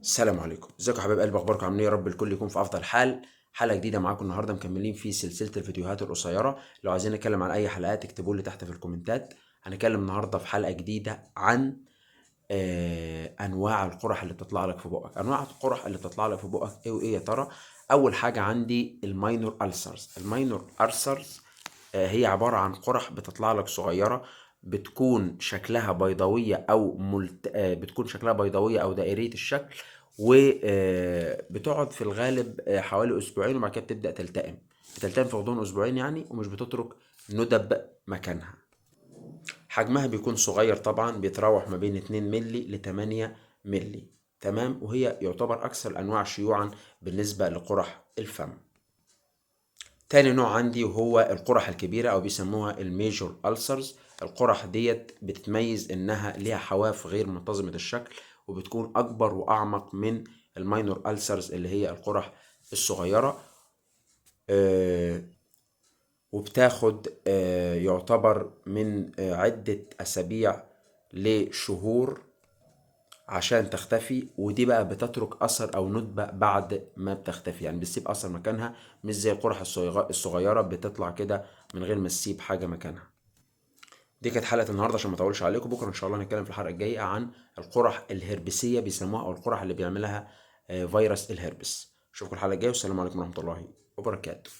السلام عليكم، ازيكم يا حبايب قلبي؟ اخباركم عاملين ايه؟ يا رب الكل يكون في افضل حال. حلقة جديدة معاكم النهارده، مكملين في سلسلة الفيديوهات القصيرة. لو عايزين نتكلم عن اي حلقات اكتبوا لي تحت في الكومنتات. هنتكلم النهارده في حلقة جديدة عن انواع القرح اللي بتطلع لك في بقك. انواع القرح اللي بتطلع لك في بقك ايه وايه يا ترى؟ اول حاجة عندي ال minor ulcers. ال minor ulcers هي عبارة عن قرح بتطلع لك صغيره، بتكون شكلها بيضاويه او ملت... آه، بتكون شكلها بيضاويه او دائريه الشكل، وبتقعد في الغالب حوالي اسبوعين، وبعد كده بتبدا تلتئم. بتلتئم في غضون اسبوعين يعني، ومش بتترك ندب مكانها. حجمها بيكون صغير طبعا، بيتراوح ما بين 2 ملي ل 8 ملي، تمام؟ وهي يعتبر اكثر الانواع شيوعا بالنسبة لقرح الفم. تاني نوع عندي وهو القرح الكبيرة أو بيسموها ال major ulcers. القرح ديت بتتميز إنها ليها حواف غير منتظمة الشكل، وبتكون أكبر وأعمق من ال minor ulcers اللي هي القرح الصغيرة، وبتاخد يعتبر من عدة أسابيع لشهور عشان تختفي. ودي بقى بتترك أثر أو ندبة بعد ما بتختفي، يعني بتسيب أثر مكانها، مش زي القرح الصغيرة بتطلع كده من غير ما تسيب حاجة مكانها. دي كانت حلقة النهاردة، عشان ما اطولش عليكم. بكرة إن شاء الله هنتكلم في الحلقة الجاية عن القرح الهربسية بيسموها، أو القرح اللي بيعملها فيروس الهربس. أشوفكم الحلقة الجاية، والسلام عليكم ورحمة الله وبركاته.